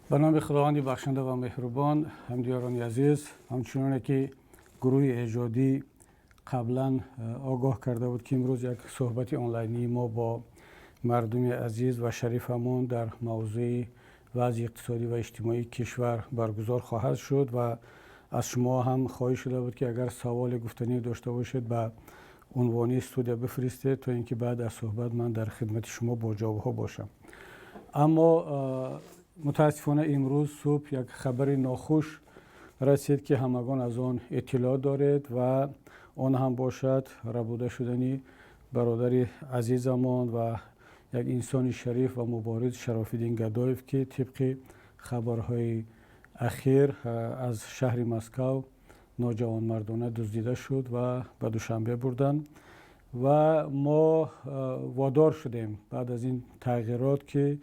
Ба номи Худованди бахшанда ва меҳрубон. Ҳамдиёрони азиз, ҳамчуноне ки гурӯҳи эҷодӣ қаблан огоҳ карда буд, ки имрӯз як суҳбати онлайнии мо бо мардуми азиз ва шарифамон дар мавзӯи вазъи иқтисодӣ ва иҷтимоии кишвар баргузор хоҳад шуд ва аз шумо ҳам хоҳиш шуда буд, ки агар саволе, гуфтанӣ дошта бошед, ба унвони студия бифиристед, то ин ки баъд аз суҳбат ман дар хидмати шумо бо ҷавобҳо бошам. Аммо мутаассифона имрӯз субҳ як хабари нохуш расид, ки ҳамагон аз он иттилоъ доред, ва он ҳам бошад рабуда шудани бародари азизамон ва як инсони шариф ва мубориз Шарофиддин Гадоев, ки тибқи хабарҳои ахир аз шаҳри Москав ноҷавонмардона дуздида шуд ва ба Душанбе бурданд. Ва мо водор шудем баъд аз ин тағйирот, ки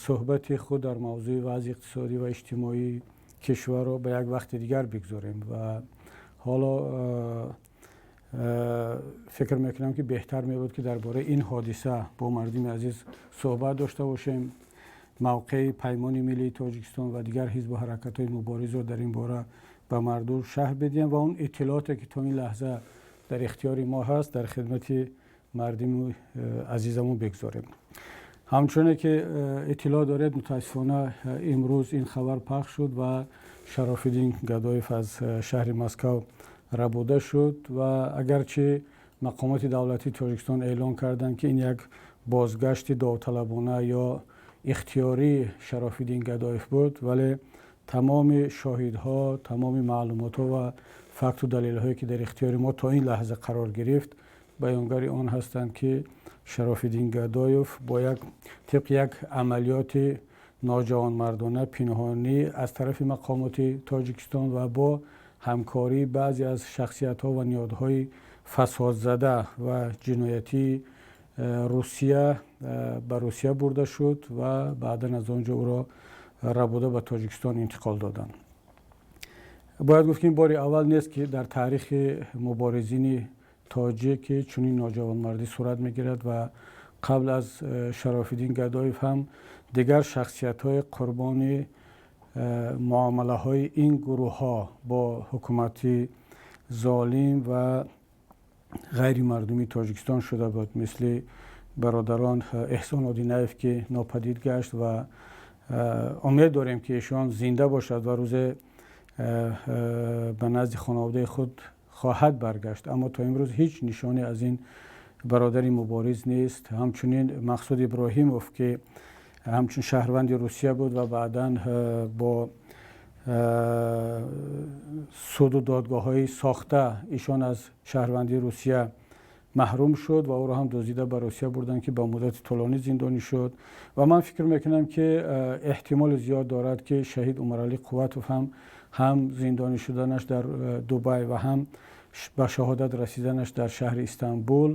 суҳбати худ дар мавзӯи вазъи иқтисодӣ ва иҷтимоии кишварро ба як вақти дигар бигзорем. Ва ҳоло фикр мекунам, ки беҳтар мебуд, ки дар бораи ин ҳодиса бо мардуми азиз суҳбат дошта бошем, мавқеи Паймони миллии Тоҷикистон ва дигар ҳизбу ҳаракатҳои муборизро дар ин бора ба мардум шарҳ бидиҳем ва он иттилооте, ки то ин лаҳза дар ихтиёри мо ҳаст, дар хидмати мардуми азизамон бигзорем. Ҳамчуне ки иттилоъ доред, мутаассифона имрӯз ин хабар пахш шуд ва Шарофиддин Гадоев аз шаҳри Москав рабуда шуд. Ва агарчи мақомоти давлатии Тоҷикистон эълон карданд, ки ин як бозгашти довталабона ё ихтиёрии Шарофиддин Гадоев буд, вале тамоми шоҳидҳо, тамоми маълумотҳо ва факту далелҳое, ки дар ихтиёри мо то ин лаҳза қарор гирифт, баёнгари он ҳастанд, ки Шарофиддин Гадоев бо як тибқи як амалиёти ноҷавонмардона, пинҳонӣ аз тарафи мақомоти Тоҷикистон ва бо ҳамкории баъзе аз шахсиятҳо ва ниҳодҳои фасодзада ва ҷиноятии Русия ба Русия бурда шуд ва баъдан аз он ҷо ӯро рабуда ба Тоҷикистон интиқол доданд. Бояд гуфт, ки ин бори аввал нест, ки дар таърихи муборизини тоҷик ки чунин ноҷавонмардӣ сурат мегирад ва қабл аз Шарофиддин Гадоев ҳам дигар шахсиятҳои қурбони муомилаҳои ин гурӯҳҳо бо ҳукумати золим ва ғайримардумии Тоҷикистон шуда буд, мисли бародарон Эҳсон Одинаев, ки нопадид гашт ва умед дорем, ки эшон зинда бошад ва рӯзе ба назди хонаводаи худ хоҳад баргашт, аммо то имрӯз ҳеҷ нишоне аз ин бародари мубориз нест. Ҳамчунин Мақсуд Иброҳимов, ки ҳамчун шаҳрванди Русия буд ва баъдан бо суду додгоҳҳои сохта ишон аз шаҳрвандии Русия маҳрум шуд ва ӯро ҳам дуздида ба Русия бурданд, ки ба муддати тӯлонӣ зиндонӣ шуд. Ва ман фикр мекунам, ки эҳтимоли зиёд дорад, ки шаҳид Умаралӣ Қувватов ҳам зиндонӣ шуданаш дар Дубай ва ҳам ба шаҳодат расиданаш дар шаҳри Истанбул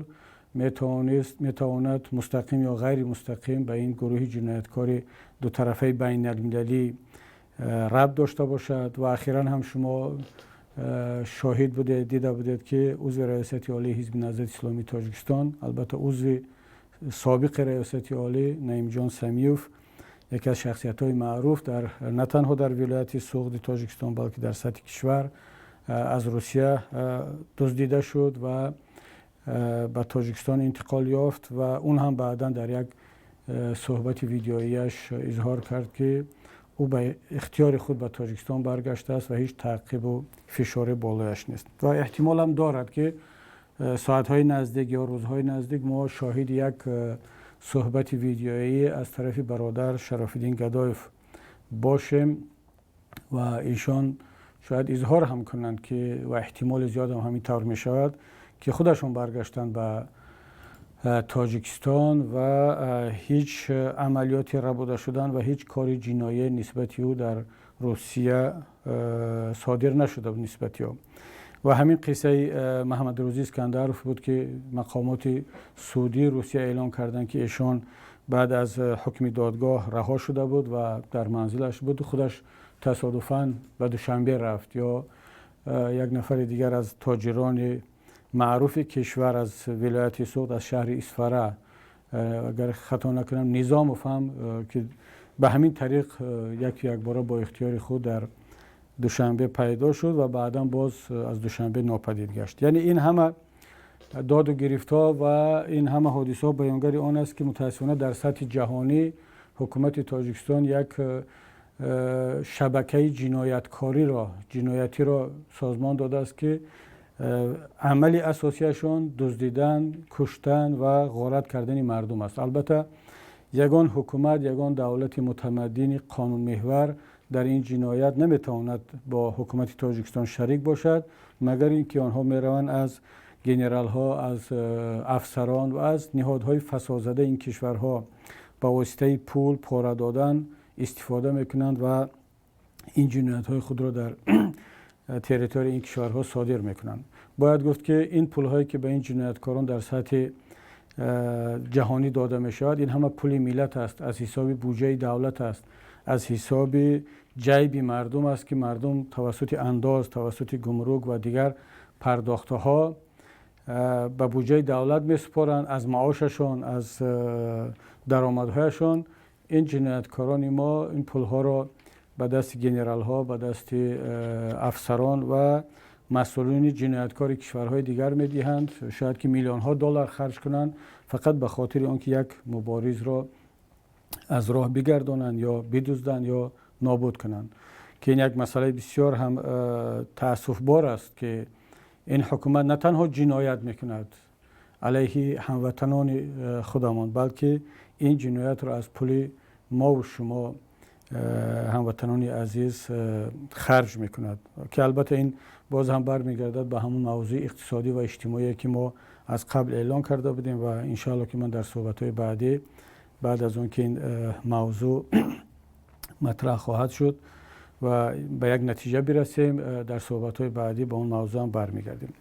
метавонад мустақим ё ғайримустақим ба ин гурӯҳи ҷинояткори дутарафаи байналмилалӣ рабт дошта бошад. Ва охиран ҳам шумо шоҳид будед, дида будед, ки узви Раёсати Олии Ҳизби Наҳзати Исломии Тоҷикистон, албатта узви собиқи Раёсати Олӣ, Наимҷон Самиев, яке аз шахсиятҳои маъруф дар на танҳо дар вилояти Суғди Тоҷикистон, балки дар сатҳи кишвар, аз Русия дуздида шуд ва ба Тоҷикистон интиқол ёфт. Ва он ҳам баъдан дар як суҳбати видеоияш изҳор кард, ки ӯ ба ихтиёри худ ба Тоҷикистон баргаштааст ва ҳеҷ таъқибу фишоре болояш нест. Ва эҳтимол ҳам дорад, ки соатҳои наздик ё рӯзҳои наздик мо шоҳиди як суҳбати видеоӣ аз тарафи бародар Шарофиддин Гадоев бошем ва эшон шояд изҳор ҳам кунанд, ки ва эҳтимоли зиёд ҳам ҳамин тавр мешавад, ки худашон баргаштанд ба Тоҷикистон ва ҳеҷ амалиёти рабуда шудан ва ҳеҷ кори ҷиноӣ нисбати ӯ дар Русия содир нашуда буд нисбати ӯ. Ва ҳамин қиссаи Маҳмадрӯзӣ Искандаров буд, ки мақомоти судии Русия эълон карданд, ки эшон баъд аз ҳукми додгоҳ раҳо шуда буд ва дар манзилаш буд, худаш тасодуфан ба Душанбе рафт. Ё як нафари дигар аз тоҷирони маъруфи кишвар аз вилояти Суғд, аз шаҳри Исфара, агар хато накунам, Низомов ҳам, ки ба ҳамин тариқ яку якбора бо ихтиёри худ дар Душанбе пайдо шуд ва баъдан боз аз Душанбе нопадид гашт. Яъне ин ҳама доду гирифтҳо ва ин ҳама ҳодисаҳо баёнгари он аст, ки мутаассифона дар сатҳи ҷаҳонӣ ҳукумати Тоҷикистон як шабакаи ҷинояткориро, ҷиноятиро созмон додааст, ки амали асосияшон дуздидан, куштан ва ғорат кардани мардум аст. Албатта, ягон ҳукумат, ягон давлати мутамаддини қонунмеҳвар дар ин ҷиноят наметавонад бо ҳукумати Тоҷикистон шарик бошад, магар ин ки онҳо мераванд аз генералҳо, аз афсарон ва аз ниҳодҳои фасодзадаи ин кишварҳо ба воситаи пул пора додан истифода мекунанд ва ин ҷиноятҳои худро дар территорияи ин кишварҳо содир мекунанд. Бояд гуфт, ки ин пулҳое, ки ба ин ҷинояткорон дар сатҳи ҷаҳонӣ дода мешавад, ин ҳама пули миллат аст, аз ҳисоби буҷаи давлат аст, аз ҳисоби ҷайби мардум аст, ки мардум тавассути андоз, тавассути гумрук ва дигар пардохтҳо ба буҷаи давлат месупоранд, аз маошашон, аз даромадҳояшон. Ин ҷинояткорони мо ин пулҳоро ба дасти генералҳо, ба дасти афсарон ва масъулини ҷинояткори кишварҳои дигар медиҳанд. Шояд ки миллионҳо доллар харҷ кунанд фақат ба хотири он ки як муборизро аз роҳ бигардонанд ё бидузданд ё нобуд кунанд, ки ин як масъалаи бисёр ҳам таассуфбор аст, ки ин ҳукумат на танҳо ҷиноят мекунад алайҳи ҳамватанони худамон, балки ин ҷиноятро аз пули мову шумо, ҳамватанони азиз, харҷ мекунад, ки албатта ин боз ҳам бармегардад ба ҳамон мавзӯи иқтисодӣ ва иҷтимоие, ки мо аз қабл эълон карда будем. Ва иншоалло, ки ман дар суҳбатҳои баъдӣ, баъд аз он ки ин мавзӯъ матраҳ хоҳад шуд ва ба як натиҷа бирасем, дар суҳбатҳои баъдӣ ба он мавзӯъ ҳам бармегардем.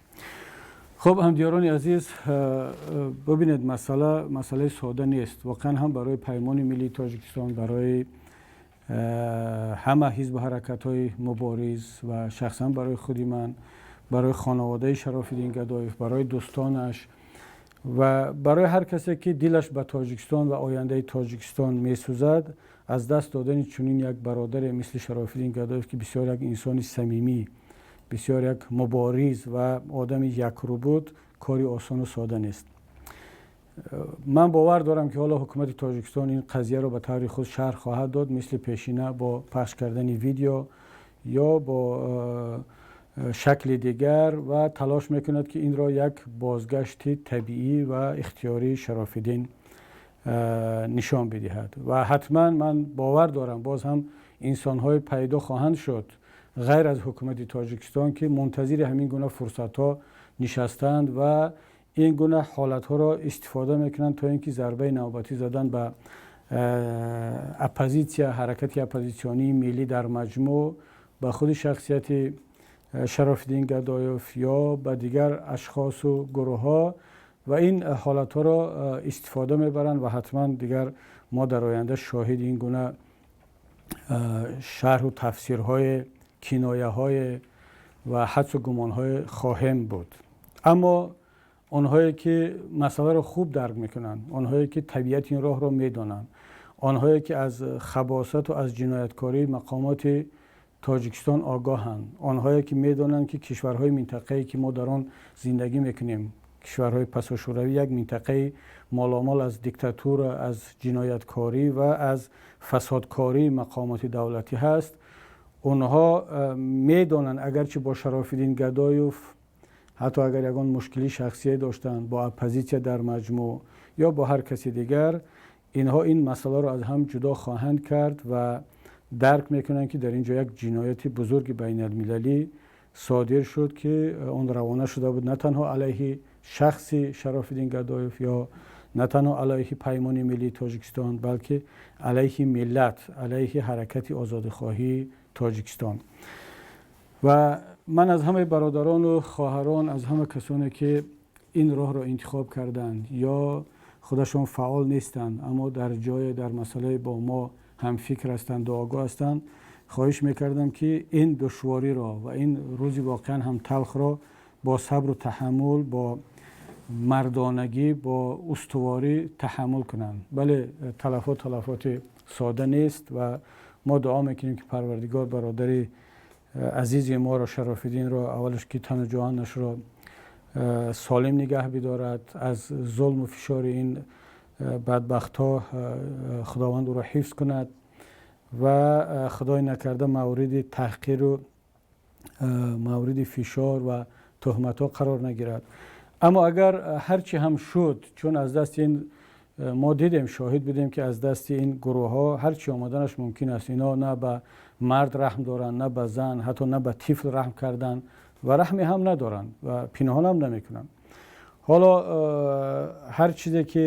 Хуб, ҳамдиёрони азиз, бибинед, масъала масъалаи сода нест воқеан ҳам барои Паймони Миллии Тоҷикистон, барои ҳама ҳизбу ҳаракатҳои мубориз ва шахсан барои худи ман, барои хонаводаи Шарофиддин Гадоев, барои дӯстонаш ва барои ҳар касе, ки дилаш ба Тоҷикистон ва ояндаи Тоҷикистон месӯзад, аз даст додани чунин як бародаре мисли Шарофиддин Гадоев, ки бисёр як инсони самимӣ, бисёр як мубориз ва одами якрӯ буд, кори осону сода нест. Ман бовар дорам, ки ҳоло ҳукумати Тоҷикистон ин қазияро ба таври худ шарҳ хоҳад дод, мисли пешина бо пахш кардани видео. ё бо шакли дигар ва талош мекунад, ки инро як бозгашти табиӣ ва ихтиёрии Шарофиддин нишон бидиҳад. Ва ҳатман ман бовар дорам, боз ҳам инсонҳое пайдо хоҳанд шуд ғайр аз ҳукумати Тоҷикистон, ки мунтазири ҳамин гуна фурсатҳо нишастанд ва ин гуна ҳолатҳоро истифода мекунанд, то ин ки зарбаи навбатӣ задан ба оппозитсия, ҳаракати оппозитсионии миллӣ дар маҷмӯъ, ба худи шахсияти Шарофиддин Гадоев ё ба дигар ашхосу гурӯҳҳо, ва ин ҳолатҳоро истифода мебаранд. Ва ҳатман дигар мо дар оянда шоҳиди ин гуна шарҳу тафсирҳои, кинояҳои ва ҳадсу гумонҳое хоҳем буд. Аммо онҳое ки масъаларо хуб дарк мекунанд, онҳое ки табиати ин роҳро медонанд, онҳое ки аз хабосату аз ҷинояткории мақомоти Тоҷикистон огоҳанд, онҳое ки медонанд, ки кишварҳои минтақае ки мо дар он зиндагӣ мекунем, кишварҳои пасошӯравӣ, як минтақаи моломол аз диктатура, аз ҷинояткорӣ ва аз фасодкории мақомоти давлатӣ ҳаст, онҳо медонанд, агарчи бо Шарофиддин Гадоев ҳатто агар ягон мушкили шахсие доштанд, бо оппозитсия дар маҷмӯъ ё бо ҳар каси дигар, инҳо ин масъаларо аз ҳам ҷудо хоҳанд кард ва дарк мекунанд, ки дар ин ҷо як ҷинояти бузурги байналмилалӣ содир шуд, ки он равона шуда буд на танҳо алайҳи шахси Шарофиддин Гадоев ё на танҳо алайҳи Паймони миллии Тоҷикистон, балки алайҳи миллат, алайҳи ҳаракати озодихоҳии Тоҷикистон. Ва ман аз ҳамаи бародарону хоҳарон, аз ҳама касоне ки ин роҳро интихоб карданд ё худашон фаъол нестанд, аммо дар ҷое дар масъалаи бо мо ҳамфикр ҳастанд, дуогӯ ҳастанд, хоҳиш мекардам, ки ин душвориро ва ин рӯзи воқеан ҳам талхро бо сабру таҳаммул, бо мардонагӣ, бо устуворӣ таҳаммул кунанд. Бале, талафот талафоти сода нест ва мо дуо мекунем, ки Парвардигор бародари азизи моро, Шарофиддинро, аввалаш ки тану ҷонашро солим нигаҳ бидорад, аз зулму фишори ин бадбахтҳо Худованд ӯро ҳифз кунад ва худой накарда мавриди таҳқиру мавриди фишор ва туҳматҳо қарор нагирад. Аммо агар ҳарчи ҳам шуд, чун аз дасти ин мо дидем, шоҳид будем, ки аз дасти ин гурӯҳҳо ҳарчи омаданаш мумкин аст. Инҳо на ба мард раҳм доранд, на ба зан, ҳатто на ба тифл раҳм кардан ва раҳме ҳам надоранд ва пинҳон ҳам намекунанд. Ҳоло ҳар чизе ки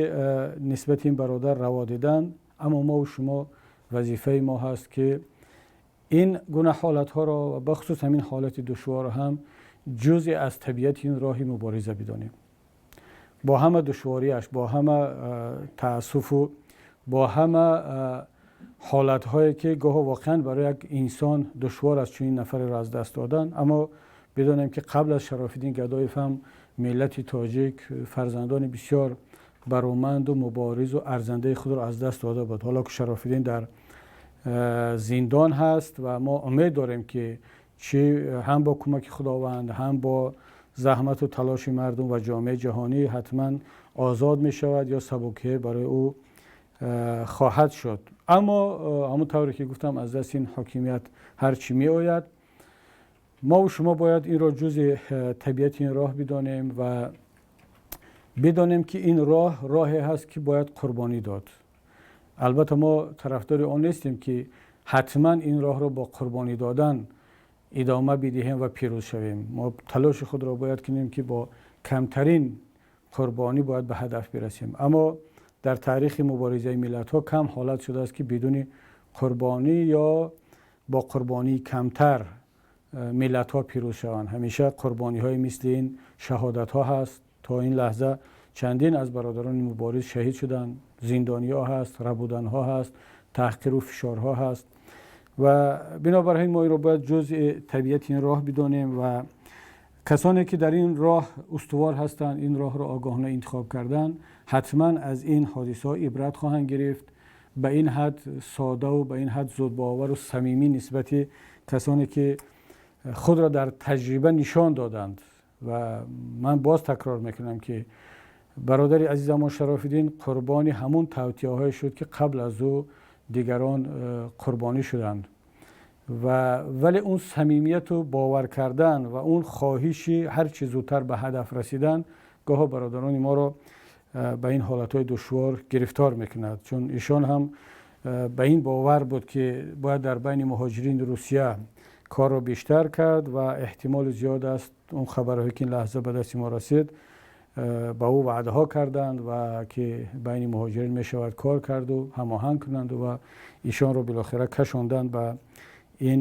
нисбати ин бародар раво диданд, аммо мову шумо вазифаи мо ҳаст, ки ин гуна ҳолатҳоро ва бахусус ҳамин ҳолати душворро ҳам ҷузъе аз табиати ин роҳи мубориза бидонем. Бо ҳама душвориаш, бо ҳама таассуфу бо ҳама ҳолатҳое ки гоҳо воқеан барои як инсон душвор аст чунин нафареро аз даст додан, аммо бидонем, ки қабл аз Шарофиддин Гадоев ҳам миллати тоҷик фарзандони бисёр бароманду муборизу арзандаи худро аз даст дода буд. Ҳоло ки Шарофиддин дар зиндон ҳаст ва мо умед дорем, ки чӣ ҳам бо кӯмаки Худованд, ҳам бо заҳмату талоши мардум ва ҷомеаи ҷаҳонӣ ҳатман озод мешавад ё сабукие барои ӯ хоҳад шуд. Аммо ҳамон тавре ки гуфтам, аз дасти ин ҳокимият ҳар чӣ меояд, мову шумо бояд инро ҷузъи табиати ин роҳ бидонем ва бидонем, ки ин роҳ роҳе ҳаст, ки бояд қурбонӣ дод. Албатта, мо тарафдори он нестем, ки ҳатман ин роҳро бо қурбонӣ додан идома бидиҳем ва пирӯз шавем. Мо талоши худро бояд кунем, ки бо камтарин қурбонӣ бояд ба ҳадаф бирасем. Аммо дар таърихи муборизаи миллатҳо кам ҳолат шудааст, ки бидуни қурбонӣ ё бо қурбонии камтар миллатҳо пирӯз шаванд. Ҳамеша қурбониҳои мисли ин шаҳодатҳо ҳаст. То ин лаҳза чандин аз бародарони мубориз шаҳид шуданд, зиндониҳо ҳаст, рабуданҳо ҳаст, таҳқиру фишорҳо ҳаст ва бинобар ин мо инро бояд ҷузъи табиати ин роҳ бидонем. Ва касоне ки дар ин роҳ устувор ҳастанд, ин роҳро огоҳона интихоб карданд, ҳатман аз ин ҳодисаҳо ибрат хоҳанд гирифт. Ба ин ҳад содаву ба ин ҳад зудбовару самимӣ нисбати касоне ки худро дар таҷриба нишон доданд, ва ман боз такрор мекунам, ки бародари азизамон Шарофиддин қурбони ҳамун тавтиаҳое шуд, ки қабл аз ӯ дигарон қурбонӣ шуданд. Вале он самимият ва бовар кардан ва он хоҳиши ҳарчи зудтар ба ҳадаф расидан гоҳе бародарони моро ба ин ҳолатҳои душвор гирифтор мекунад, чун эшон ҳам ба ин бовар буд, ки бояд дар байни муҳоҷирини Русия корро бештар кард ва эҳтимоли зиёд аст он хабарҳое ки ин лаҳза ба дасти мо расид, ба ӯ ваъдаҳо карданд ва ки байни муҳоҷирин мешавад кор кард ва ҳамоҳанг кунанд ва эшонро бо охир кашонданд ба ин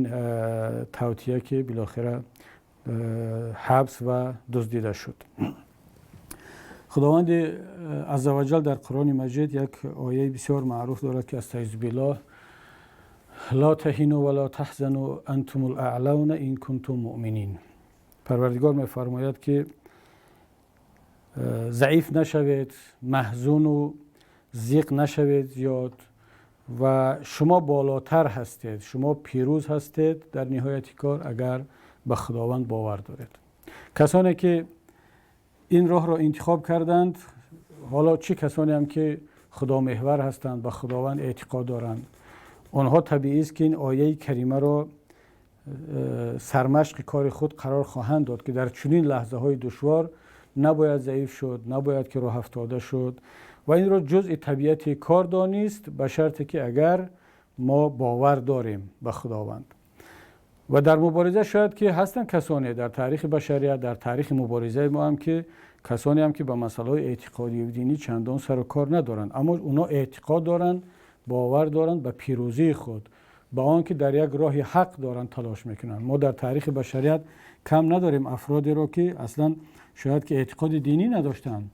тавтиа, ки бо охир ҳабс ва дуздида шуд. Худованди азза ва ҷалл дар Қуръони Маҷид як ояи бисёр маъруф дорад, ки أستعيذ بالله: لا تهنوا ولا تحزنوا أنتم الأعلون إن كنتم مؤمنين. Парвардигор мефармояд, ки заиф нашавед, маҳзуну зиқ нашавед зиёд ва шумо болотар ҳастед, шумо пирӯз ҳастед дар ниҳояти кор, агар ба Худованд бовар доред. Касоне ки ин роҳро интихоб карданд, ҳоло чӣ касоне ҳам ки худомеҳвар ҳастанд, ба Худованд эътиқод доранд, онҳо табиист, ки ин ояи каримаро сармашқи кори худ қарор хоҳанд дод, ки дар чунин лаҳзаҳои душвор набояд заиф шуд, набояд ки роҳафтода шуд ва инро ҷузъи табиати кор донист, ба шарте ки агар мо бовар дорем ба Худованд. Ва дар мубориза шояд ки ҳастанд касоне дар таърихи башарият, дар таърихи муборизаи мо ҳам, ки касоне ҳам ки ба масъалаҳои эътиқодӣ ва динӣ чандон сару кор надоранд, аммо онҳо эътиқод доранд, бовар доранд ба пирӯзии худ, ба он ки дар як роҳи ҳақ доранд талош мекунанд. Мо дар таърихи башарият кам надорем афродеро, ки аслан шояд ки эътиқоди динӣ надоштанд,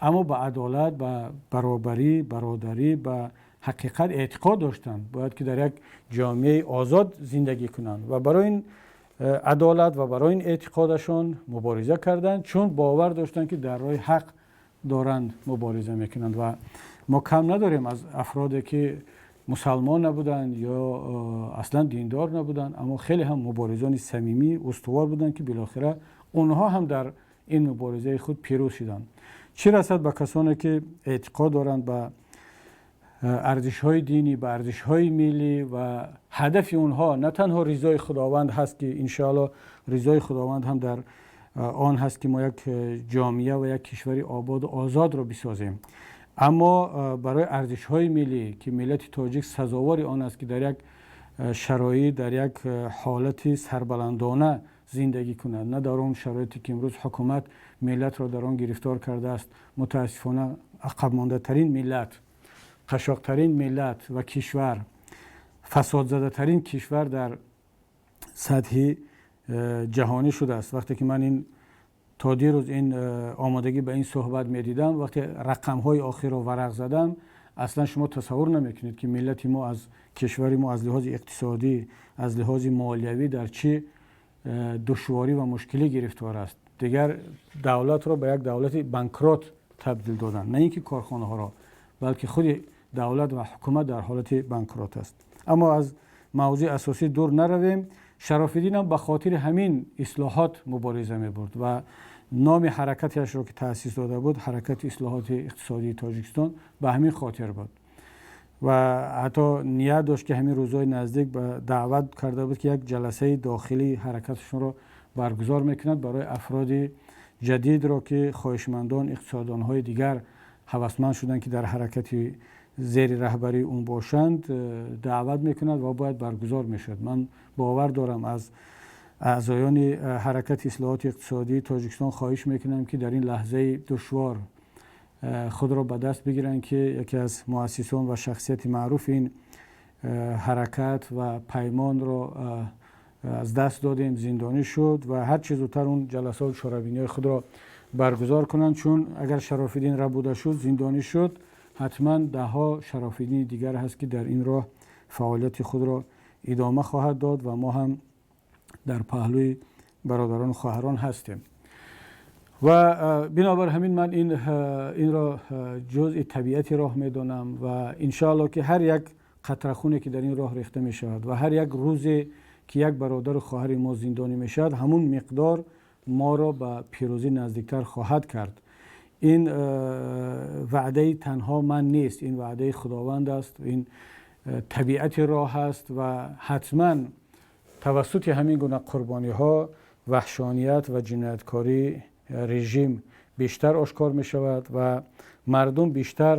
аммо ба адолат, ба баробарӣ, бародарӣ, ба ҳақиқат эътиқод доштанд, бояд ки дар як ҷомеаи озод зиндагӣ кунанд ва барои ин адолат ва барои ин эътиқодашон мубориза карданд, чун бовар доштанд, ки дар роҳи ҳақ доранд мубориза мекунанд. Ва мо кам надорем аз афроде ки мусалмон набуданд ё аслан диндор набуданд, аммо хеле ҳам муборизони самимӣ, устувор буданд, ки билохира онҳо ҳам дар ин муборизаи худ пирӯз шуданд. Чӣ расад ба касоне ки эътиқод доранд ба арзишҳои динӣ, ба арзишҳои миллӣ ва ҳадафи онҳо на танҳо ризои Худованд ҳаст, ки иншоаллоҳ ризои Худованд ҳам дар он ҳаст, ки мо як ҷомеа ва як кишвари ободу озодро бисозем, аммо барои арзишҳои миллӣ, ки миллати тоҷик сазовори он аст, ки дар як шароит, дар як ҳолати сарбаландона зиндагӣ кунад, на дар он шароите ки имрӯз ҳукумат миллатро дар он гирифтор кардааст. Мутаассифона, ақабмондатарин миллат, қашоқтарин миллат ва кишвар, фасодзадатарин кишвар дар сатҳи ҷаҳонӣ шудааст. Вақте ки ман ин то дирӯз ин омодагӣ ба ин суҳбат медидам, вақте рақамҳои охирро варақ задам, аслан шумо тасаввур намекунед, ки миллати мо аз кишвари мо аз лиҳози иқтисодӣ, аз лиҳози молиявӣ дар чӣ душворӣ ва мушкилӣ гирифтор аст. Дигар давлатро ба як давлати банкрот табдил доданд, на ин ки корхонаҳоро, балки худи давлат ва ҳукумат дар ҳолати банкрот аст. Аммо аз мавзӯи асосӣ дур наравем. Шарофиддин ҳам ба хотири ҳамин ислоҳот мубориза мебурд ва номи ҳаракаташро, ки таъсис дода буд, Ҳаракати ислоҳоти иқтисодии Тоҷикистон, ба ҳамин хотир буд. Ва ҳатто ният дошт, ки ҳамин рӯзҳои наздик ба даъват карда буд, ки як ҷаласаи дохилии ҳаракаташонро баргузор мекунад барои афроди ҷадидро, ки хоҳишмандон, иқтисоддонҳои дигар ҳавасманд шуданд, ки дар ҳаракати зери раҳбарии он бошанд, даъват мекунад ва бояд баргузор мешуд. Ман бовар дорам, аз аъзоёни Ҳаракати ислоҳоти иқтисодии Тоҷикистон хоҳиш мекунам, ки дар ин лаҳзаи душвор худро ба даст бигиранд, ки яке аз муассисон ва шахсияти маъруфи ин ҳаракат ва паймонро аз даст додем, зиндонӣ шуд, ва ҳарчи зудтар он ҷаласаҳо, чорабиниҳои худро баргузор кунанд, чун агар Шарофиддин рабуда шуд, зиндонӣ шуд, ҳатман даҳҳо Шарофиддини дигар ҳаст, ки дар ин роҳ фаъолияти худро идома хоҳад дод ва мо ҳам дар паҳлӯи бародарону хоҳарон ҳастем. Ва бинобар ҳамин ман инро ҷузъи табиати роҳ медонам ва иншоаллоҳ, ки ҳар як қатрахуне, ки дар ин роҳ рехта мешавад, ва ҳар як рӯзе, ки як бародару хоҳари мо зиндонӣ мешавад, ҳамун миқдор моро ба пирӯзӣ наздиктар хоҳад кард. Ин ваъдаи танҳо ман нест, ин ваъдаи Худованд аст, ин табиати роҳ аст ва ҳатман Тавассути ҳамин гуна қурбониҳо ваҳшоният ва ҷинояткории режим бештар ошкор мешавад ва мардум бештар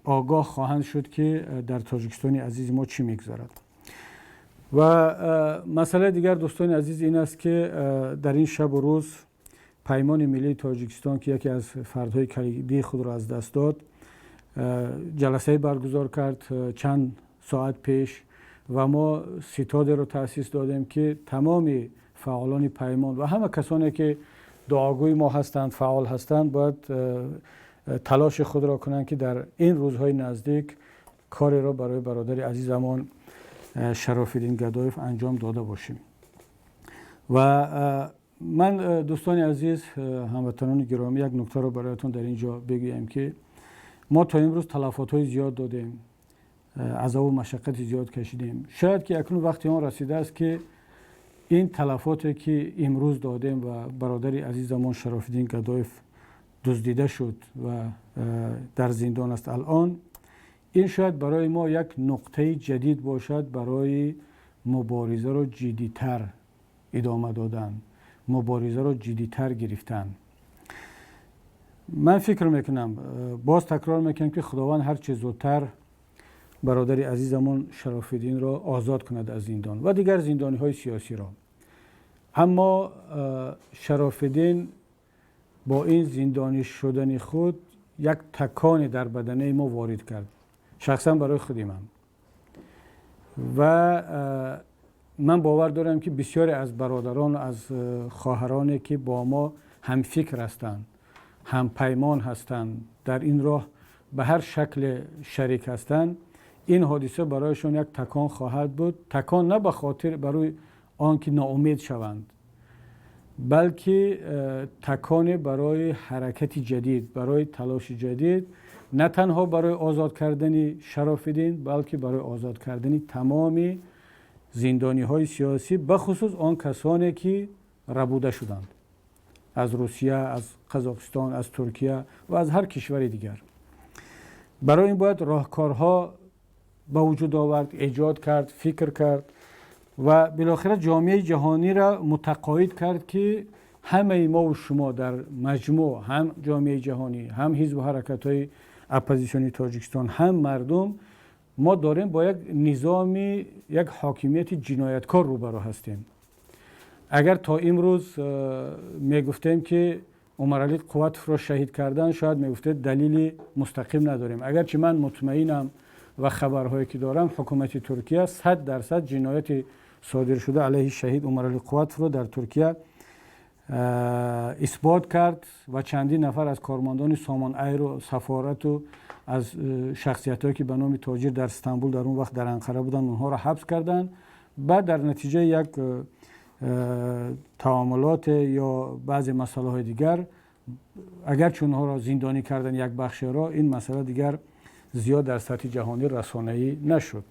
огоҳ хоҳанд шуд, ки дар Тоҷикистони азизи мо чӣ мегузарад. Ва масъалаи дигар, дӯстони азиз, ин аст, ки дар ин шабу рӯз Паймони миллии Тоҷикистон, ки яке аз фардҳои калидии худро аз даст дод, ҷаласае баргузор кард чанд соат пеш ва мо ситодеро таъсис додем, ки тамоми фаъолони Паймон ва ҳама касоне, ки дуогӯи мо ҳастанд, фаъол ҳастанд, бояд талоши худро кунанд, ки дар ин рӯзҳои наздик кореро барои бародари азизамон Шарофиддин Гадоев анҷом дода бошем. Ва ман, дӯстони азиз, ҳамватанони гиромӣ, як нуктаро бароятон дар ин ҷо бигӯям, ки мо то имрӯз талафотҳои зиёд додем, азобу машаққати зиёд кашидем. Шояд ки акнун вақти он расидааст, ки ин талафоте, ки имрӯз додем ва бародари азизамон Шарофиддин Гадоев дуздида шуд ва дар зиндон аст алон, ин шояд барои мо як нуқтаи ҷадид бошад барои муборизаро ҷиддитар идома додан, муборизаро ҷиддитар гирифтан. Ман фикр мекунам, боз такрор мекунам, ки Худованд ҳарчи зудтар бародари азизамон Шарофиддинро озод кунад аз зиндон ва дигар зиндониҳои сиёсиро. Аммо Шарофиддин бо ин зиндонӣ шудани худ як таконе дар баданаи мо ворид кард, шахсан барои худи ман. Ва ман бовар дорам, ки бисёре аз бародарон, аз хоҳароне, ки бо мо ҳамфикр ҳастанд, ҳампаймон ҳастанд, дар ин роҳ ба ҳар шакле шарик ҳастанд, ин ҳодиса барояшон як такон хоҳад буд. Такон на ба хотир барои он ки ноумед шаванд, балки таконе барои ҳаракати ҷадид, барои талоши ҷадид, на танҳо барои озод кардани Шарофиддин, балки барои озод кардани тамоми зиндониҳои сиёсӣ, бахусус он касоне, ки рабуда шуданд аз Русия, аз Қазоқистон, аз Туркия ва аз ҳар кишвари дигар. Барои ин бояд роҳкорҳо ба вуҷуд овард, эҷод кард, фикр кард ва билохира ҷомеаи ҷаҳониро мутақоид кард, ки ҳамаи мову шумо дар маҷмӯъ, ҳам ҷомеаи ҷаҳонӣ, ҳам ҳизбу ҳаракатҳои оппозитсиони Тоҷикистон, ҳам мардум, мо дорем бо як низоми, як ҳокимияти ҷинояткор рӯбарӯ ҳастем. Агар то имрӯз мегуфтем, ки Умаралӣ Қувватовро шаҳид кардан, шояд мегуфтед, далели мустақим надорем. Агарчи ман мутмаинам ва хабарҳое ки дорам, ҳукумати Туркия 100% ҷинояти содиршуда алайҳи шаҳид Умаралӣ Қувватовро дар Туркия исбот кард ва чандин нафар аз кормандони Сомон Айру сафорату аз шахсиятҳое, ки ба номи тоҷир дар Стамбул, дар он вақт дар Анқара буданд, онҳоро ҳабс карданд. Баъд дар натиҷаи як таомулот ё баъзе масъалаҳои дигар, агарчи онҳоро зиндонӣ кардан як бахшеро, ин масъала дигар зиёд дар сатҳи ҷаҳонӣ расонаӣ нашуд.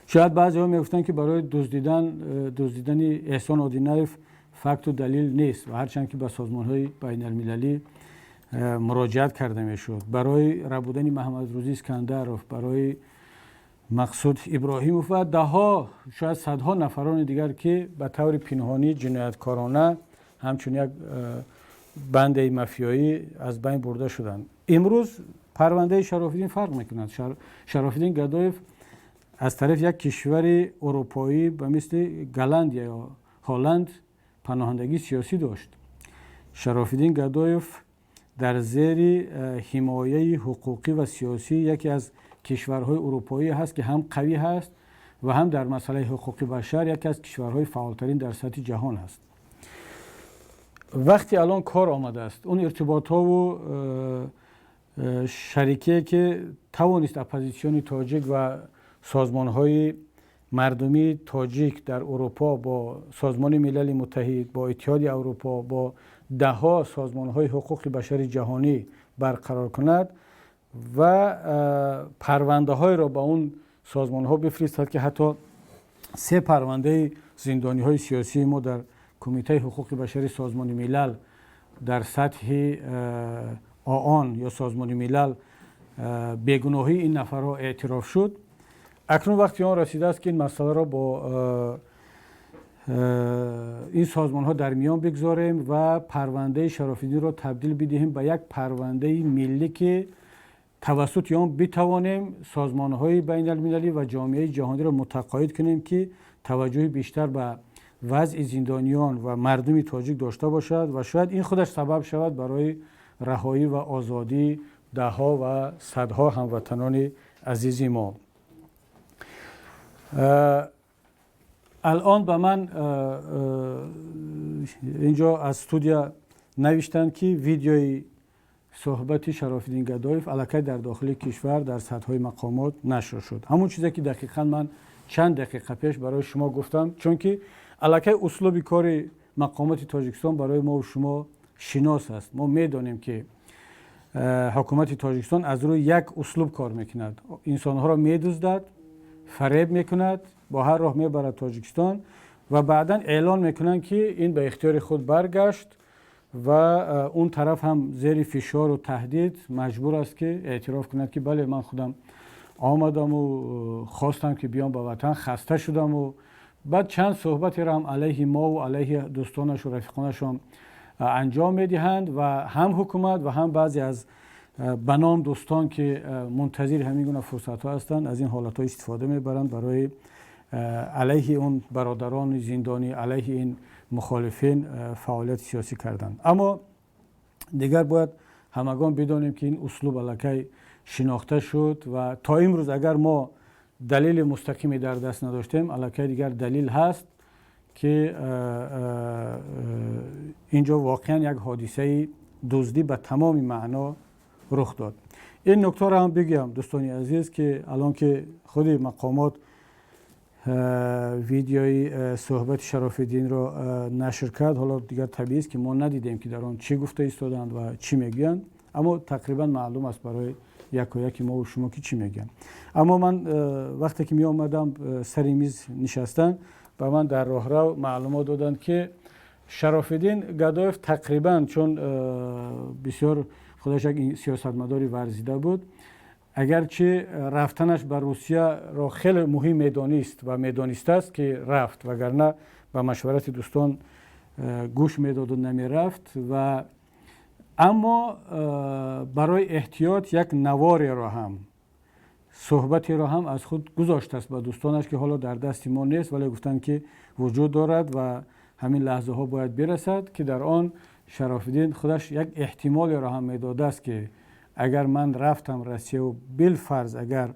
Шояд баъзеҳо мегуфтанд, ки барои дуздидани Эҳсон Одинаев факту далил нест ва ҳарчанд ки ба созмонҳои байналмилалӣ муроҷиат карда мешуд, барои рабудани Маҳмадрӯзӣ Искандаров, барои Мақсуд Иброҳимов ва даҳҳо, шояд садҳо нафарони дигар, ки ба таври пинҳонӣ, ҷинояткорона, ҳамчун як бандаи мафиёӣ аз байн бурда шуданд. Имрӯз парвандаи Шарофиддин фарқ мекунад. Шарофиддин Гадоев аз тарафи як кишвари урупоӣ ба мисли Голландия ё Ҳолланд паноҳандагии сиёсӣ дошт. Шарофиддин Гадоев дар зери ҳимояи ҳуқуқӣ ва сиёсӣ яке аз кишварҳои урупоӣ ҳаст, ки ҳам қавӣ ҳаст ва ҳам дар масъалаи ҳуқуқи башар яке аз кишварҳои фаъолтарин дар сатҳи ҷаҳон аст. Вақти алон кор омадааст, он иртиботҳову шарикие, ки тавонист оппозитсиони тоҷик ва созмонҳои мардумии тоҷик дар Урупо бо Созмони Милали Муттаҳид, бо Иттиҳоди Аврупо, бо даҳҳо созмонҳои ҳуқуқи башари ҷаҳонӣ барқарор кунад ва парвандаҳоеро ба он созмонҳо бифиристад, ки ҳатто се парвандаи зиндониҳои сиёсии мо дар Кумитаи ҳуқуқи башари Созмони Милал дар сатҳи ООН ё Созмони Милал бегуноҳии ин нафарҳо эътироф шуд. Акнун вақти он расидааст, ки ин масъаларо бо Ин созмонҳо дар миён бигзорем ва парвандаи Шарофиддинро табдил бидиҳем ба як парвандаи миллӣ, ки тавассути он битавонем созмонҳои байналмилалӣ ва ҷомеаи ҷаҳониро мутақоид кунем, ки таваҷҷӯҳи бештар ба вазъи зиндониён ва мардуми тоҷик дошта бошад ва шояд ин худаш сабаб шавад барои раҳоӣ ва озодии даҳҳо ва садҳо ҳамватанони азизи мо. Алон ба ман инҷо аз студия навиштанд, ки видеои суҳбати Шарофиддин Гадоев аллакай дар дохили кишвар дар сатҳҳои мақомот нашр шуд. Ҳамон чизе, ки дақиқан ман чанд дақиқа пеш барои шумо гуфтам, чунки аллакай услуби кори мақомоти Тоҷикистон барои мо шумо шинос аст. Мо медонем, ки ҳукумати Тоҷикистон аз рӯи як услуб кор мекунад: инсонҳоро медуздад, фареб мекунад, бо ҳар роҳ мебарад Тоҷикистон ва баъдан эълон мекунанд, ки ин ба ихтиёри худ баргашт ва он тараф ҳам зери фишору таҳдид маҷбур аст, ки эътироф кунад, ки бале, ман худам омадаму хостам, ки биём ба ватан, хаста шудаму. Баъд чанд суҳбатеро ҳам алайҳи мову алайҳи дӯстонашу рафиқонашон анҷом медиҳанд ва ҳам ҳукумат ва ҳам баъзе аз ба ном дӯстон, ки мунтазири ҳамин гуна фурсатҳо ҳастанд, аз ин ҳолатҳо истифода мебаранд барои алайҳи он бародарони зиндонӣ, алайҳи ин мухолифин фаъолияти сиёсӣ карданд. Аммо дигар бояд ҳамагон бидонем, ки ин услуб аллакай шинохта шуд ва то имрӯз агар мо далели мустақиме дар даст надоштем, аллакай дигар далил ҳаст, ки инҷо воқеан як ҳодисаи дуздӣ ба тамоми маъно рух дод. Ин нуктаро ҳам бигӯям, дӯстони азиз, ки алон ки худи мақомот видеои суҳбати Шарофиддинро нашр кард, ҳоло дигар табиист, ки мо надидем, ки дар он чӣ гуфта истоданд ва чӣ мегӯянд, аммо тақрибан маълум аст барои яку яки мову шумо, ки чӣ мегӯянд. Аммо ман вақте ки меомадам сари миз нишастан, ба ман дар роҳрав маълумот доданд, ки Шарофиддин Гадоев тақрибан, чун бисёр худаш як сиёсатмадори варзида буд, агарчи рафтанаш ба Русияро хеле муҳим медонист ва медонистааст, ки рафт, вагарна ба машварати дӯстон гӯш медоду намерафт ва аммо барои эҳтиёт як навореро ҳам, суҳбатеро ҳам аз худ гузоштааст ба дӯстонаш, ки ҳоло дар дасти мо нест, вале гуфтанд, ки вуҷуд дорад ва ҳамин лаҳзаҳо бояд бирасад, ки дар он Шарофиддин худаш як эҳтимолеро ҳам медодааст, ки агар ман рафтам Россияву билфарз агар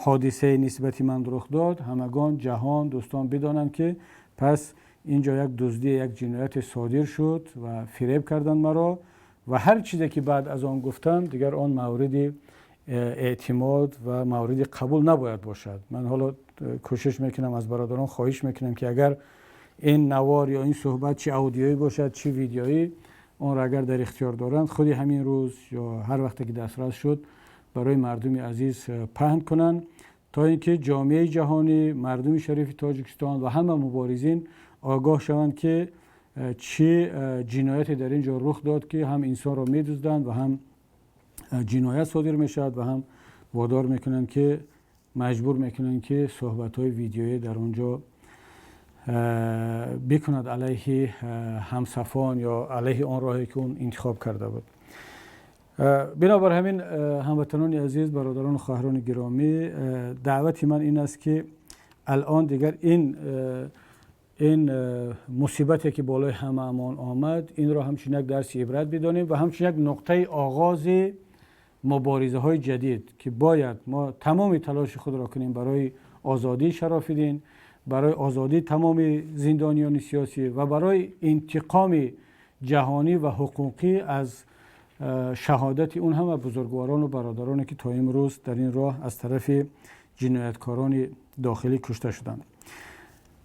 ҳодисае нисбати ман рух дод, ҳамагон, ҷаҳон, дӯстон бидонанд, ки пас инҷо як дуздӣ, як ҷинояте содир шуд ва фиреб карданд маро ва ҳар чизе, ки баъд аз он гуфтам, дигар он мавриди эътимод ва мавриди қабул набояд бошад. Ман ҳоло кӯшиш мекунам, аз бародарон хоҳиш мекунам, ки агар ин навор ё ин суҳбат, чӣ аудиоӣ бошад, чӣ видеоӣ, онро агар дар ихтиёр доранд, худи ҳамин рӯз ё ҳар вақте ки дастрас шуд, барои мардуми азиз паҳн кунанд, то ин ки ҷомеаи ҷаҳонӣ, мардуми шарифи Тоҷикистон ва ҳама муборизин огоҳ шаванд, ки чӣ ҷинояте дар ин ҷо рух дод, ки ҳам инсонро медузданд ва ҳам ҷиноят содир мешавад ва ҳам водор мекунанд, ки маҷбур мекунанд, ки суҳбатҳои видеоӣ дар он ҷо бикунад алайҳи ҳамсафон ё алайҳи он роҳе, ки он интихоб карда буд. Бинобар ҳамин, ҳамватанони азиз, бародарону хоҳарони гиромӣ, даъвати ман ин аст, ки алон дигар ин мусибате, ки болои ҳамаамон омад, инро ҳамчун як дарси ибрат бидонем ва ҳамчун як нуқтаи оғози муборизаҳои ҷадид, ки бояд мо тамоми талоши худро кунем барои озодии Шарофиддин, барои озодии тамоми зиндониёни сиёсӣ ва барои интиқоми ҷаҳонӣ ва ҳуқуқӣ аз шаҳодати он ҳама бузургворону бародароне, ки то имрӯз дар ин роҳ аз тарафи ҷинояткорони дохилӣ кушта шуданд.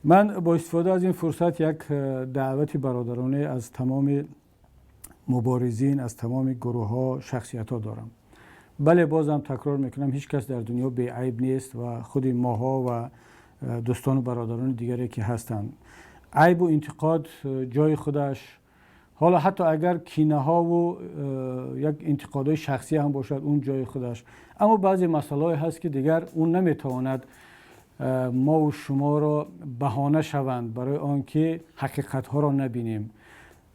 Ман бо истифода аз ин фурсат як даъвати бародаронӣ аз тамоми муборизин, аз тамоми гурӯҳҳо, шахсиятҳо дорам. Бале, бозам такрор мекунам, ҳеҷ кас дар дунё беайб нест ва худи моҳо ва дӯстону бародарони дигаре, ки ҳастанд, айбу интиқод ҷои худаш. Ҳоло ҳатто агар кинаҳову як интиқодҳои шахсӣ ҳам бошад, он ҷои худаш. Аммо баъзе масъалаҳое ҳаст, ки дигар он наметавонад. Мову шуморо баҳона шаванд барои он ки ҳақиқатҳоро набинем.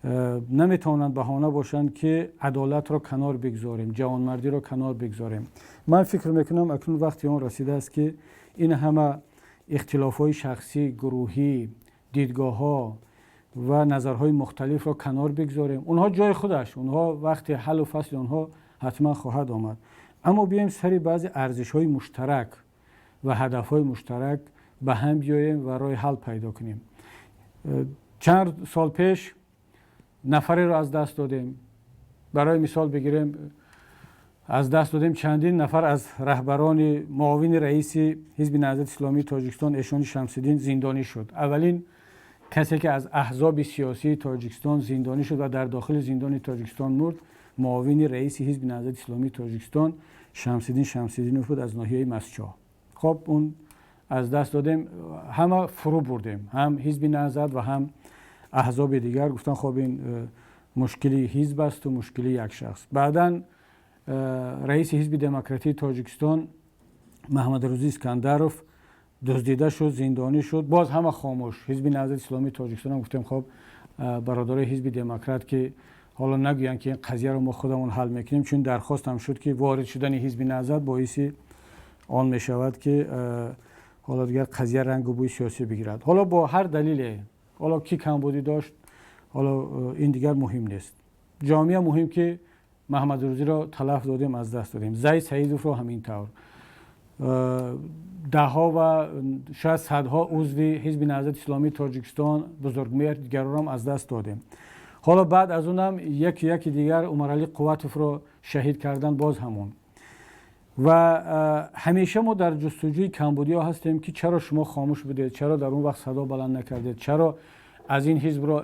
Наметавонанд баҳона бошанд, ки адолатро канор бигзорем, ҷавонмардиро канор бигзорем. Ман фикр мекунам, акнун вақти он расидааст, ки ин ҳама ихтилофҳои шахсӣ, гурӯҳӣ, дидгоҳҳо ва назарҳои мухталифро канор бигзорем. Онҳо ҷои худаш, онҳо вақти ҳаллу фасли онҳо ҳатман хоҳад омад, аммо биёем сари баъзе арзишҳои муштарак ва ҳадафҳои муштарак ба ҳам биёем ва роҳи ҳал пайдо кунем. Чанд сол пеш нафареро аз даст додем. Барои мисол бигирем, аз даст додем чандин нафар аз раҳбарони муовини раиси Ҳизби Наҳзати Исломии Тоҷикистон Эшони Шамсиддин зиндонӣ шуд. Аввалин касе, ки аз аҳзоби сиёсии Тоҷикистон зиндонӣ шуд ва дар дохили зиндони Тоҷикистон мурд, муовини раиси Ҳизби Наҳзати Исломии Тоҷикистон Шамсиддин Шамсиддинов буд аз ноҳияи Мастчоҳ. Хоб, он аз даст додем, ҳама фурӯ бурдем, ҳам Ҳизби Наҳзат ва ҳам аҳзоби дигар гуфтан, хоб, ин мушкили ҳизб асту мушкили як шахс. Баъдан раиси Ҳизби Демократии Тоҷикистон Маҳмадрӯзӣ Искандаров дуздида шуд, зиндонӣ шуд. Боз ҳама хомӯш. Ҳизби Наҳзати Исломии Тоҷикистон ҳам гуфтем, хоб, бародарои Ҳизби Демократ, ки ҳоло нагӯянд, ки ин қазияро мо худамон ҳал мекунем, чун дархост ҳам шуд, ки ворид шудани Ҳизби Наҳзат боиси он мешавад, ки ҳоло дигар қазия рангу бӯи сиёсӣ бигирад. Ҳоло бо ҳар далеле, ҳоло кӣ камбудӣ дошт, ҳоло ин дигар муҳим нест. Ҷомеа муҳим, ки Маҳмадрӯзиро талаф додем, аз даст додем. Зайд Саидовро ҳамин тавр. Даҳҳо ва шояд садҳо узви Ҳизби Наҳзати Исломии Тоҷикистон, Бузургмеҳр, дигаронам аз даст додем. Ҳоло баъд аз онам яки яки дигар Умаралӣ Қувватовро шаҳид кардан, боз ҳамон. Ва ҳамеша мо дар ҷустуҷӯи камбудиҳо ҳастем, ки чаро шумо хомӯш будед, чаро дар он вақт садо баланд накардед, чаро аз ин ҳизбро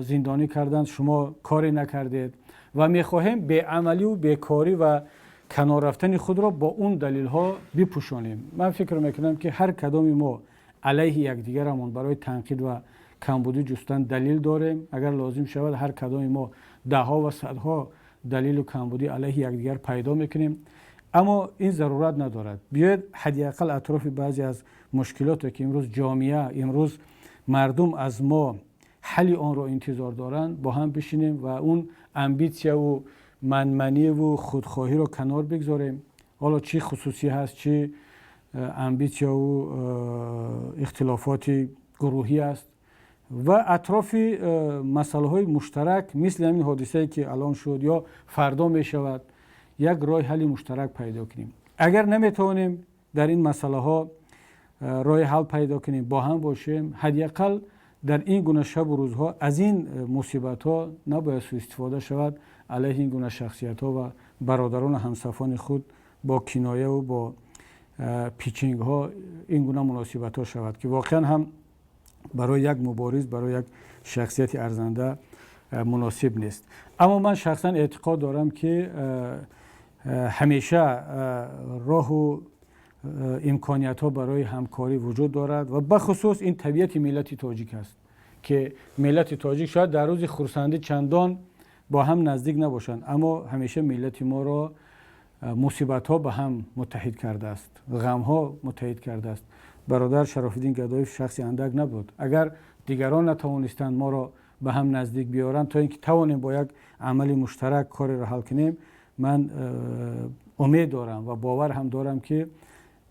зиндонӣ карданд, шумо коре накардед, ва мехоҳем беамалию бекорӣ ва канор рафтани худро бо он далелҳо бипӯшонем. Ман фикр мекунам, ки ҳар кадоми мо алайҳи якдигарамон барои танқид ва камбудӣ ҷустан далел дорем. Агар лозим шавад, ҳар кадоми мо даҳҳо ва садҳо далелу камбудӣ алайҳи якдигар пайдо мекунем, аммо ин зарурат надорад. Биёед, ҳадди ақал атрофи баъзе аз мушкилоте, ки имрӯз ҷомеа, имрӯз мардум аз мо ҳалли онро интизор доранд, бо ҳам бишинем ва он амбитсияву манманиву худхоҳиро канор бигзорем. Ҳоло чӣ хусусӣ ҳаст, чӣ амбитсияву ихтилофоти гурӯҳӣ аст, ва атрофи масъалаҳои муштарак, мисли ҳамин ҳодисае, ки алон шуд ё фардо мешавад, як роҳи ҳалли муштарак пайдо кунем. Агар наметавонем дар ин масъалаҳо роҳи ҳал пайдо кунем, бо ҳам бошем, ҳадди ақал дар ин гуна шабу рӯзҳо аз ин мусибатҳо набояд суистифода шавад алайҳи ин гуна шахсиятҳо ва бародарону ҳамсафони худ бо кинояву бо пичингҳо ин гуна муносибатҳо шавад, ки воқеан ҳам барои як мубориз, барои як шахсияти арзанда муносиб нест. Аммо ман шахсан эътиқод дорам, ки ҳамеша роҳу имкониятҳо барои ҳамкорӣ вуҷуд дорад ва бахусус ин табиати миллати тоҷик аст, ки миллати тоҷик шояд дар рӯзи хурсандӣ чандон бо ҳам наздик набошанд, аммо ҳамеша миллати моро мусибатҳо ба ҳам муттаҳид кардааст, ғамҳо муттаҳид кардааст. Бародар Шарофиддин Гадоев шахси андак набуд. Агар дигарон натавонистанд моро ба ҳам наздик биёранд, то ин ки тавонем бо як амали муштарак кореро ҳал кунем, ман умед дорам ва бовар ҳам дорам, ки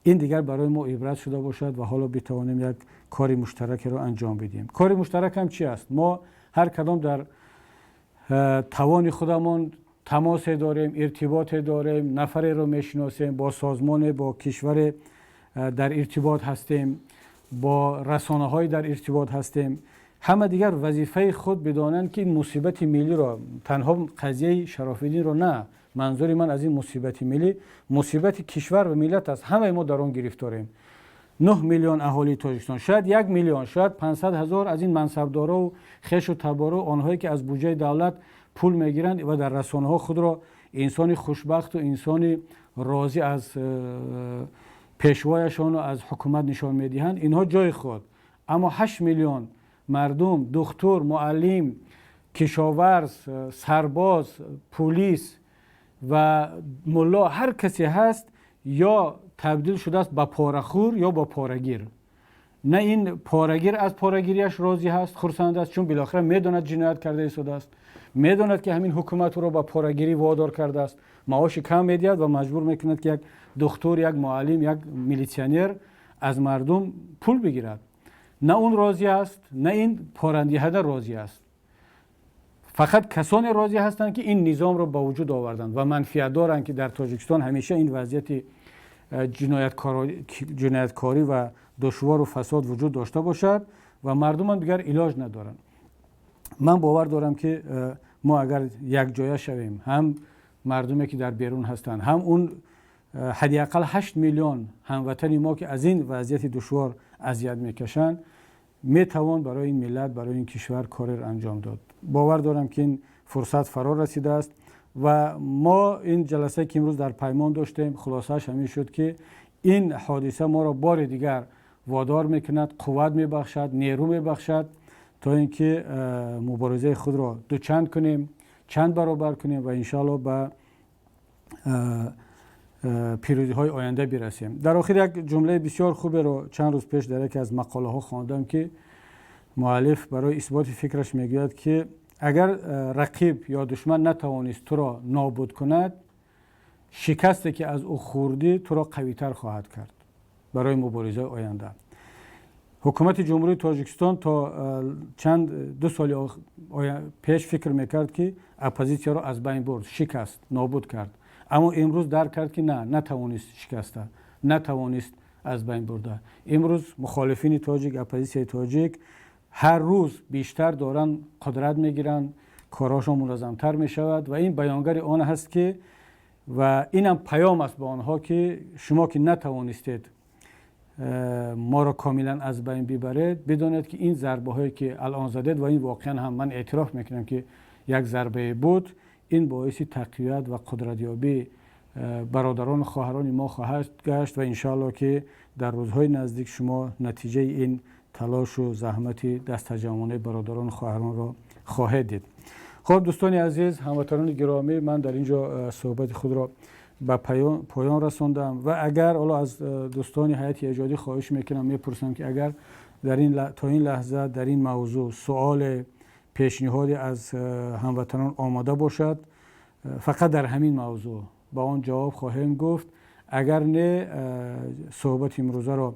ин дигар барои мо ибрат шуда бошад ва ҳоло битавонем як кори муштаракеро анҷом бидиҳем. Кори муштарак ҳам чи аст? Мо ҳар кадом дар тавони худамон тамосе дорем, иртиботе дорем, нафареро мешиносем, бо созмоне, бо кишваре дар иртибот ҳастем, бо расонаҳое дар иртибот ҳастем. Ҳама дигар вазифаи худ бидонанд, ки ин мусибати миллиро, танҳо қазияи Шарофиддинро на, манзури ман аз ин мусибати миллӣ мусибати кишвар ва миллат аст. Ҳамаи мо дар он гирифторем. 9 миллион аҳолии Тоҷикистон, шояд 1 миллион, шояд 500 000 аз ин мансабдорову хешу табору онҳое, ки аз буҷаи давлат пул мегиранд ва дар расонаҳо худро инсони хушбахту инсони розӣ аз пешвояшону аз ҳукумат нишон медиҳанд, инҳо ҷои худ, аммо 8 миллион мардум, духтур, муаллим, кишоварз, сарбоз, пулис ва мулло, ҳар касе ҳаст, ё табдил шудааст ба порахӯр, ё ба порагир. На ин порагир аз порагириаш розӣ ҳаст, хурсанд аст, чун билохира медонад, ҷиноят карда истодааст, медонад, ки ҳамин ҳукумат ӯро ба порагирӣ водор кардааст, маоши кам медиҳад ва маҷбур мекунад, ки як духтур, як муаллим, як милитсионер аз мардум пул бигирад. На он розӣ аст, на ин порадиҳанда розӣ аст. Фақат касоне розӣ ҳастанд, ки ин низомро ба вуҷуд оварданд ва манфиат доранд, ки дар Тоҷикистон ҳамеша ин вазъияти ҷинояткорӣ ва душвору фасод вуҷуд дошта бошад ва мардумам дигар илоҷ надоранд. Ман бовар дорам, ки мо агар якҷоя шавем, ҳам мардуме, ки дар берун ҳастанд, ҳам он ҳадди ақал 8 миллион ҳамватани мо, ки аз ин вазъияти душвор азият мекашанд, метавон барои ин миллат, барои ин кишвар кореро анҷом дод. Бовар дорам, ки ин фурсат фаро расидааст ва мо ин ҷаласае, ки имрӯз дар Паймон доштем, хулосааш ҳамин шуд, ки ин ҳодиса моро бори дигар водор мекунад, қувват мебахшад, нерӯ мебахшад, то ин ки муборизаи худро дучанд кунем, чанд баробар кунем ва иншоалло ба пирӯзиҳои оянда бирасем. Дар охир як ҷумлаи бисёр хуберо чанд рӯз пеш дар яке аз мақолаҳо хондам, ки муаллиф барои исботи фикраш мегӯяд, ки агар рақиб ё душман натавонист туро нобуд кунад, шикасте, ки аз ӯ хӯрдӣ, туро қавитар хоҳад кард барои муборизаи оянда. Ҳукумати Ҷумҳурии Тоҷикистон то чанд 2 соли пеш фикр мекард, ки оппозитсияро аз байн бурд, шикаст, нобуд кард, аммо имрӯз дарк кард, ки на, натавонист шикаста, натавонист аз байн бурда. Имрӯз мухолифини тоҷик, оппозитсияи тоҷик ҳар рӯз бештар доранд қудрат мегиранд, корҳошон муназзамтар мешавад ва ин баёнгари он ҳаст, ки ва инам паём аст ба онҳо, ки шумо, ки натавонистед моро комилан аз байн бибаред, бидонед, ки ин зарбаҳое, ки алон задед, ва ин воқеан ҳам ман эътироф мекунам, ки як зарбае буд, ин боиси тақвият ва қудратёбии бародарону хоҳарони мо хоҳад гашт ва иншоалло, ки дар рӯзҳои наздик шумо натиҷаи ин талошу заҳмати дастаҷамъонаи бародарону хоҳаронро хоҳед дид. Хуб, дӯстони азиз, ҳамватанони гиромӣ, ман дар ин ҷо суҳбати худро ба поён расондам ва агар ҳоло аз дӯстони ҳайати эҷодӣ хоҳиш мекунам, мепурсам, ки агар то ин лаҳза дар ин мавзӯъ суоле, пешниҳоде аз ҳамватанон омода бошад, фақат дар ҳамин мавзӯъ ба он ҷавоб хоҳем гуфт. Агар не, суҳбати имрӯзаро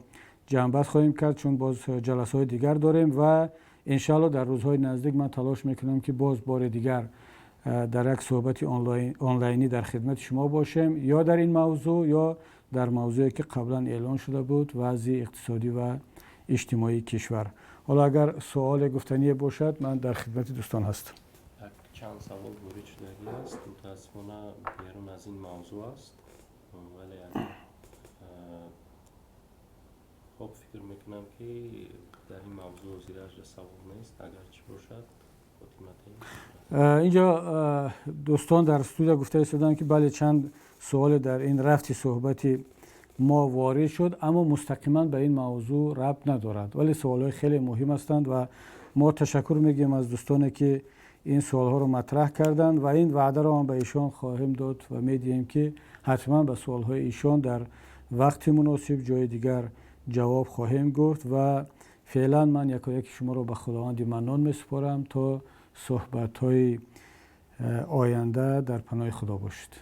ҷамъбаст хоҳем кард, чун боз ҷаласаҳои дигар дорем ва иншоалло дар рӯзҳои наздик ман талош мекунам, ки боз бори дигар дар як суҳбати онлайнӣ дар хидмати шумо бошем, ё дар ин мавзӯъ, ё дар мавзӯе, ки қаблан эълон шуда буд, вазъи иқтисодӣ ва иҷтимоии кишвар. Ҳоло агар суоле, гуфтание бошад, ман дар хидмати дӯстон ҳастам. Чанд савол ворид шудагӣ аст, мутаассифона, берун аз ин мавзӯъ аст, вале хоб, фикр мекунам, ки дар ин мавзӯъ зиража савол нест. Агар чӣ бошад, Инҷо дӯстон дар студия гуфта истоданд, ки бале, чанд суоле дар ин рафти суҳбати мо ворид шуд, аммо мустақиман ба ин мавзӯъ рабт надорад, вале суолҳои хеле муҳим ҳастанд ва мо ташаккур мегӯем аз дӯстоне, ки ин суолҳоро матраҳ карданд, ва ин ваъдаро ҳам ба эшон хоҳем дод ва медиҳем, ки ҳатман ба суолҳои эшон дар вақти муносиб, ҷои дигар ҷавоб хоҳем гуфт. Ва феълан ман якояки шуморо ба Худованди Маннон месупорам. То суҳбатҳои оянда дар паноҳи Худо бошед.